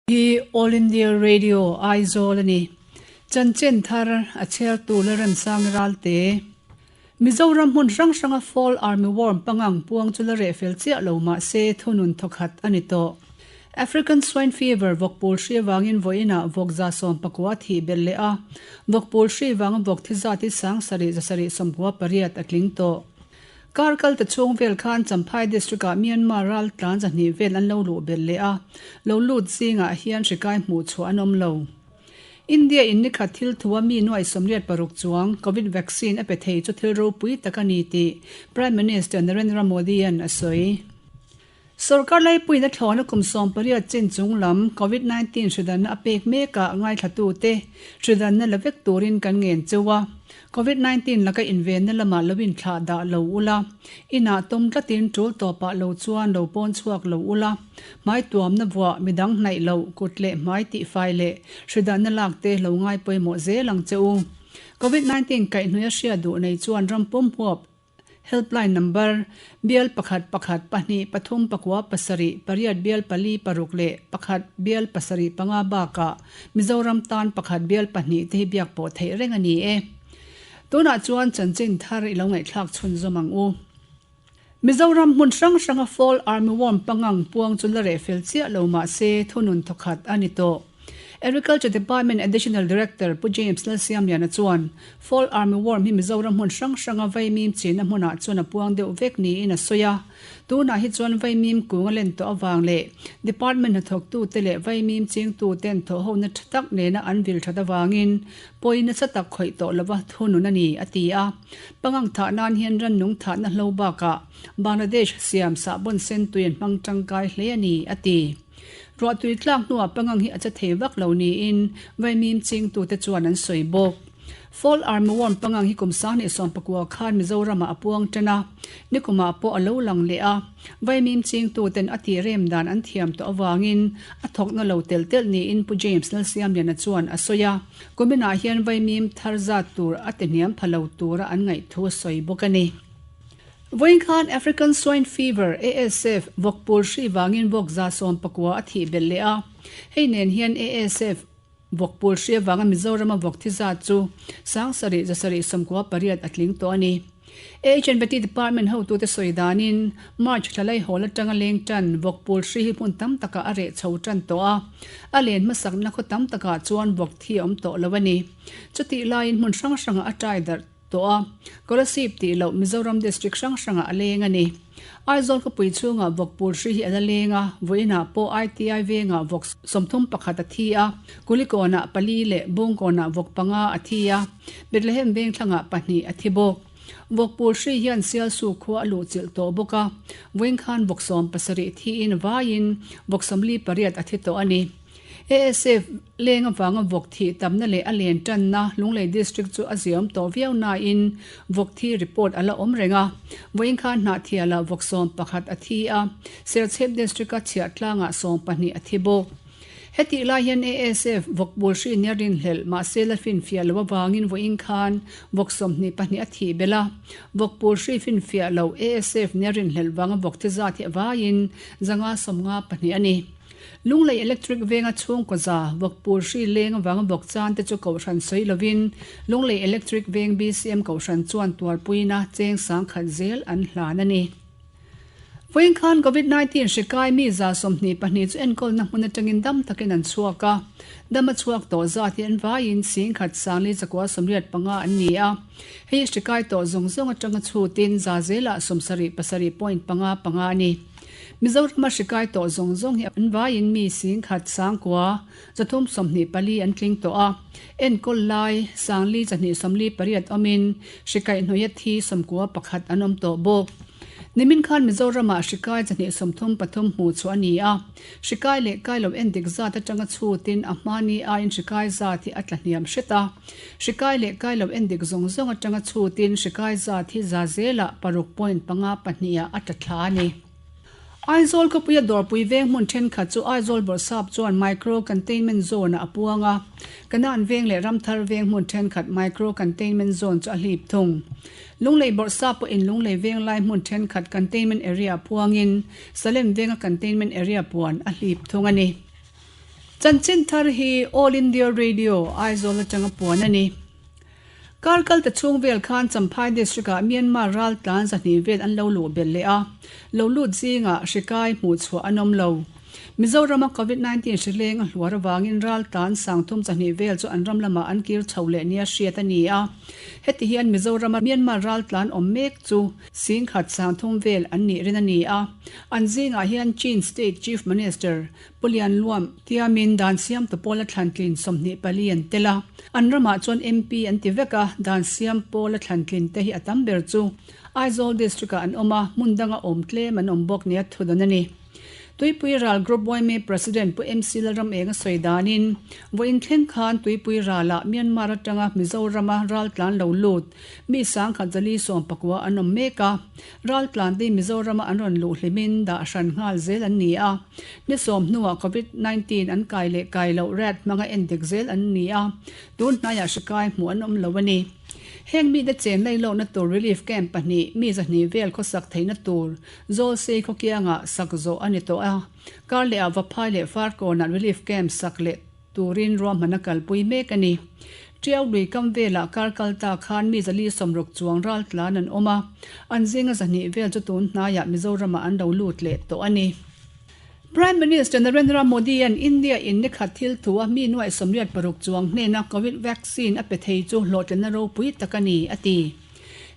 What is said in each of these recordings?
Hi All India Radio Aizawl a ni. Chanchin thar a chhiartu Lalremsang Ralte. Mizoram hmun hrang hranga Fall Army Worm pangang puang chu la reh fel chiah lo mah se thunun thawkhat a ni tawh. African Swine Fever vawkpul hri avangin vawiinah vawk 19 thih belh leh a, vawkpul hri vanga vawk thi zat hi 7798 a tling tawh. Kar kal ta chhung vel khan Champhai District-ah Myanmar ral tlan 200 vel an lo luh belh leh a, lo lut zingah hian hri kai hmuh chhuah an awm lo. India in nikhat thil thua mi nuai 86 chuang Covid vaccine a pe thei chu thil ropui tak a ni tih Prime Minister Narendra Modi-a'n a sawi. Sorkar laipuiin a thlawna kum 18 chin chung lam Covid 19 hridanna a pek mekah ngaithlatute hridanna la vek turin kan ngen cheu a. Covid 19 laka invenna lamah lo inthlah dah lo ula, inah tawm tlatin tul tawpah lo chuan lo pawn chhuak lo ula, hmai tuamna vuah midang hnaih loh kut leh hmai tihfai leh hridanna lakte lo ngai pawimawh zel ang che u. Covid 19 kaihhnawih a hriat duh nei chuan ram pawm huap Helpline number, bial pakhat pakhat pahnih pathum pakua pasarih pariat bial pali paruk leh pakhat bial pasarih panga bakah Mizoram tan pakhat bial pahnih te hi biak pawh theih reng a ni e. Tunah chuan chanchin thar i lo ngaihthlak chhunzawm ang u. Mizoram hmun hrang hranga Fall Armyworm pangang puang chu la reh fel chiah lo mah se thunun thawkhat a ni tawh. Agriculture Department Additional Director Pu James Lalsiamliana chuan Fall Army Worm hi Mizoram hmun hrang hranga vaimim chinna hmunah chuan a puang deuh vek niin a sawi a. Tunah hi chuan vaimim kung a len tawh avang leh Department hnathawktute leh vaimim chingtuten thawhhona tha tak nena an vil that avangin pawi nasa tak khawih tawh lova thunun a ni, a ti a. Pangang thah nan hian rannung thahna hlo bakah Bangladesh siam sahbawn sen tui an hmang tangkai hle a ni, a ti. Ruahtui tlak hnuah pangang hi a che thei vak lo niin vaimim chingtute chuan an sawi bawk. Fall Armyworm pangang hi kum 2019 khan Mizoramah a puang tan a, nikumah pawh a lo lang leh a. Vaimim chingtuten a tih rem dan an thiam tawh avangin a thawkna lo telh telh niin Pu James Lalsiamliana chuan a sawi a. Kuminah hian vaimim thar zat tur a ti hniam pha lo tura an ngaih thu a sawi bawk a ni. Vawiin khan African Swine Fever, ASF, vawkpul hri vangin vawk 19 a thih belh leh a. Hei nen hian ASF vawkpul hri avanga Mizorama vawk thi zat chu 7798 a tling tawh a ni. AHNVT Department hotute sawi danin March thla laihawl atanga leng tan vawkpul hri hi hmun tam takah a reh chho tan tawh a. A len hmasakna khaw tam takah chuan vawk thi a awm tawh lo a ni. Chutih laiin hmun hrang hrangah a tai darh tawh a, Kolasib tih loh Mizoram District hrang hrangah a leng a ni. Aizawl khawpui chhungah vawkpul hri hi a la leng a, vawiinah pawh ITI vengah vawk 31 a thi a, Kulikawnah pali leh Bungkawnah vawk panga a thi a, Bethlehem veng thlangah pahnih a thi bawk. Vawkpul hri hian Sialsu khua a luhchilh tawh bawk a, vawiin khan vawk 70 thiin vaiin vawk 48 a thi tawh a ni. ASF leng avanga vawk thih tamna leh a len tanna Lunglei District chu a ziaawm tawh viau nain vawk thi report a la awm reng a. Vawiin khan Hnahthialah vawk 11 a thi a, Serchhip District-a chhiahtlangah 12 a thi bawk. Hetih lai hian ASF vawk bul hri nia rinhlelh mahse la finfiah lo avangin vawiin khan vawk 22 a thih belh a. Vawk bul hri finfiah lo ASF nia rinhlelh vanga vawk thi zat hi a vaiin 552 a ni. Lunglei Electric venga chhungkaw za vawkpul hri leng avanga vawk chan te chu kohhran sawi lovin Lunglei Electric veng BCM kohhran chuan tuarpuina cheng sangkhat zel an hlan a ni. Vawiin khan Covid 19 hri kai mi 22 chu enkawlna hmun atangin dam takin an chhuak a, dam a chhuak tawh zat hi an vaiin singkhat sangli zakua 85 an ni a, hei hri kai tawh zawng zawng atanga chhutin za zelah 77.55 a ni. Mizorama hri kai tawh zawng zawng hi an vaiin mi singkhat sangkua 324 an tling tawh a, enkawl lai sangli 248 awmin hri kaihhnawih a thi 91 an awm tawh bawk. Nimin khan Mizoramah hri kai 233 hmuh chhuah a ni a, hri kai leh kai lo endik zat atanga chhutin a hmani aiin hri kai zat hi a tla hniam hret a, hri kai leh kai lo endik zawng zawng atanga chhutin hri kai zat hi za zelah 6.52 ah a tla thla a ni. Aizawl khawpuia dawrpui veng hmun thenkhat chu Aizawl Bawrhsap chuan Micro Containment Zone-ah a puang a, Kanan veng leh Ramthar veng hmun thenkhat Micro Containment Zone chu a hlip thung. Lunglei Bawrhsap pawhin Lunglei veng lai hmun thenkhat Containment Area puangin Salem venga Containment Area puan a hlip thung a ni. Chanchin thar hi All India Radio, Aizawl atanga puan a ni. Kar kal ta chhung vel khan Champhai District-ah Myanmar raltlan 200 vel an lo luh belh leh a, lo lut zingah hri kai hmuh chhuah an awm lo. Mizorama Covid 19 hri leng a hluar avangin raltlan 32 vel chu an ram lamah an kir chho leh nia hriat a ni a. Heti hian Mizorama Myanmar raltlan awm mek chu 10,000 30 vel an nih rin a ni a. An zingah hian Chin State Chief Minister Pu Lian Luam tiamin dan siamtu pawla thlantlin 24 an tel a. An ramah chuan MP an ti vek a, dan siam pawla thlantlin te hi a tam ber chu Aizawl District-ah an awm a, hmun danga awm tlem an awm bawk nia thudawn a ni. Tuipui Ral Group yma President Pu MC Lalram Enga sawi danin, vawiin thleng khan Tuipui Ralah Myanmar atanga Mizorama raltlan lo lut mi 1419 an awm mek a. Raltlan te Mizorama an rawn luh hlimin dah hran nghal zel an ni a. Ni sawm hnuah Covid 19 an kai leh kai loh rat hmanga endik zel an ni a, tun hnaiah hri kai hmuh an awm lo a ni. Heng mite chen leilohna tur relief camp pahnih mi 200 vel khawsak theihna tur Zawlsei khawkiangah sak zawh a ni tawh a, kar lehah Vaphai leh Farkawnah relief camp sak leh turin ruahman a kalpui mek a ni. Tiau lui kam velah kar kal ta khan mi 460 chuang raltlan an awm a, an zinga 200 vel chu tun hnaiah Mizoramah an lo lut leh tawh a ni. Prime Minister Narendra Modi-a'n India in nikhat thil thu a mi nuaih 86 chuang hnena Covid vaccine a pe thei chu hlawhtlinna ropui tak a ni, a ti.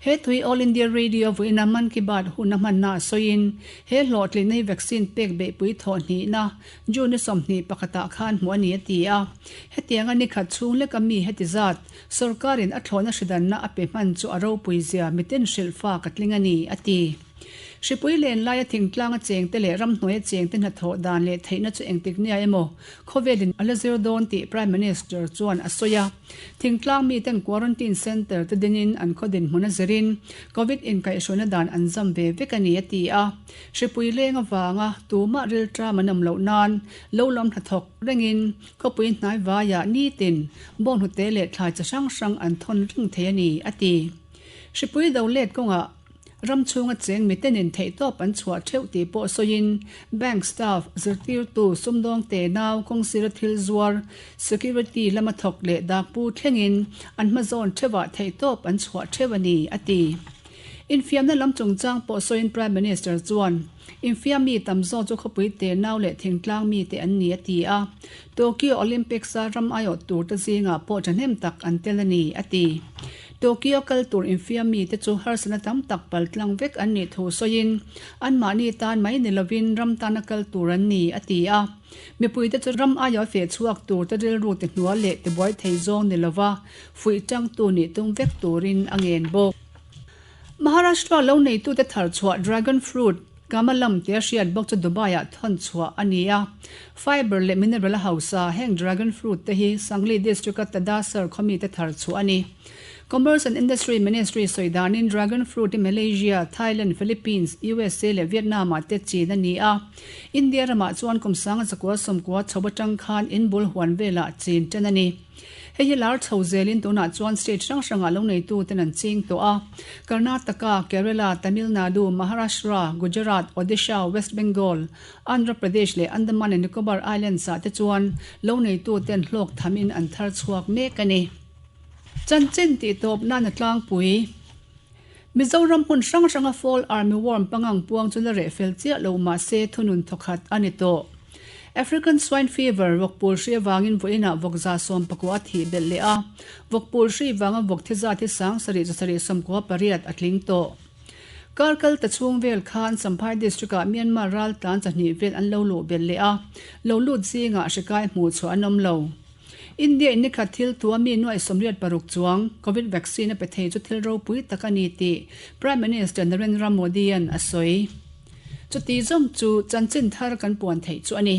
He thui All India Radio vuina Mann Ki Baat hun a hmanna a sawiin, he hlawhtlinna hi vaccine pek beihpui thawh hnihna June 21 ah khan hmuh a ni, a ti a. Hetianga nikhat chhung leka mi heti zat sorkarin a thlawhna hridanna a pe hman chu a ropui zia miten hrilh fa ka tling a ni, a ti. Hripui len laia thingtlanga chengte leh ramhnuaia chengte hnathawh dan leh theihna chu engtik nia emaw khawvelin a la zir dawn tih Prime Minister chuan a sawi a. Thingtlang miten quarantine centre te dinin an khaw dinhmun a zirin Covid inkaihhruaina dan an zam ve vek a ni a ti a. Hripui leng avanga tumah rilṭam an awm loh nan lo lam hnathawk rengin khawpui hnai vaiah nitin bawnghnute leh thlai chi hrang hrang an thawn reng thei a ni a ti. Hripui do let kawngah Ram chhunga cheng mitenin theihtawp an chhuah theuh tih pawh sawiin bank staff, zirtirtu, sumdawng te nau, kawngsira thil zuar, security lama thawk leh dakpu thlengin an hmazawn theuhah theihtawp an chhuah theuh a ni, a ti. Infiamna lam chungchang pawh sawiin Prime Minister chuan, Infiam mi tam zawk chu khawpui te nau leh thingtlang mite an ni, a ti a. Tokyo Olympics-a ram aiawh turte zingah pawh thahnem tak an tel a ni, a ti. Tokyo kal tur infiam mite chu harsatna tam tak paltlang vek an nih thu sawiin, anmahni tan mai ni lovin ram tana kal tur an ni, a ti a. Mipuite chu ram aiawh feh chhuak turte rilru ti hnual leh tibuai thei zawng ni lova fuih tangtu nih tum vek turin a ngen bawk. Maharashtra lo neitute thar chhuah dragon fruit, Kamalam tia hriat bawk chu Dubai-ah thawn chhuah a ni a. Fibre leh mineral a hausa heng dragon fruit te hi Sangli district-a Tadasar khaw mite thar chhuah a ni. Commerce and Industry Ministry sawi danin dragon fruit hi Malaysia, Thailand, Philippines, USA leh Vietnam-ah te chin a ni a. India ramah chuan kum 1990 chho atang khan in bul huan velah chin tan a ni. Hei hi lar chho zelin tunah chuan state hrang hrangah lo neituten an ching tawh a. Karnataka, Kerala, Tamil Nadu, Maharashtra, Gujarat, Odisha, West Bengal, Andhra Pradesh leh Andaman and Nicobar Islands ah te chuan lo neituten hlawk thamin an thar chhuak mek a ni. Chanchin tih tawp nan a tlangpui. Mizoram hmun hrang hranga Fall Army Worm pangang puang chu la reh fel chiah lo mahse thunun thawkhat a ni tawh. African Swine Fever vawkpul hri avangin vawiinah vawk 19 a thih belh leh a, vawkpul hri vanga vawk thi zat hi 7798 a tling tawh. Kar kal ta chhung vel khan Champhai District-ah Myanmar raltlan 200 vel an lo luh belh leh a, lo lut zingah hri kai hmuh chhuah an awm lo. India in nikhat thil tua mi nuaih 86 chuang Covid vaccine a pe thei chu thil ropui tak a ni tih Prime Minister Narendra Modi-a'n a sawi. Chuti zawng chu chanchin thar kan puan theih chu a ni.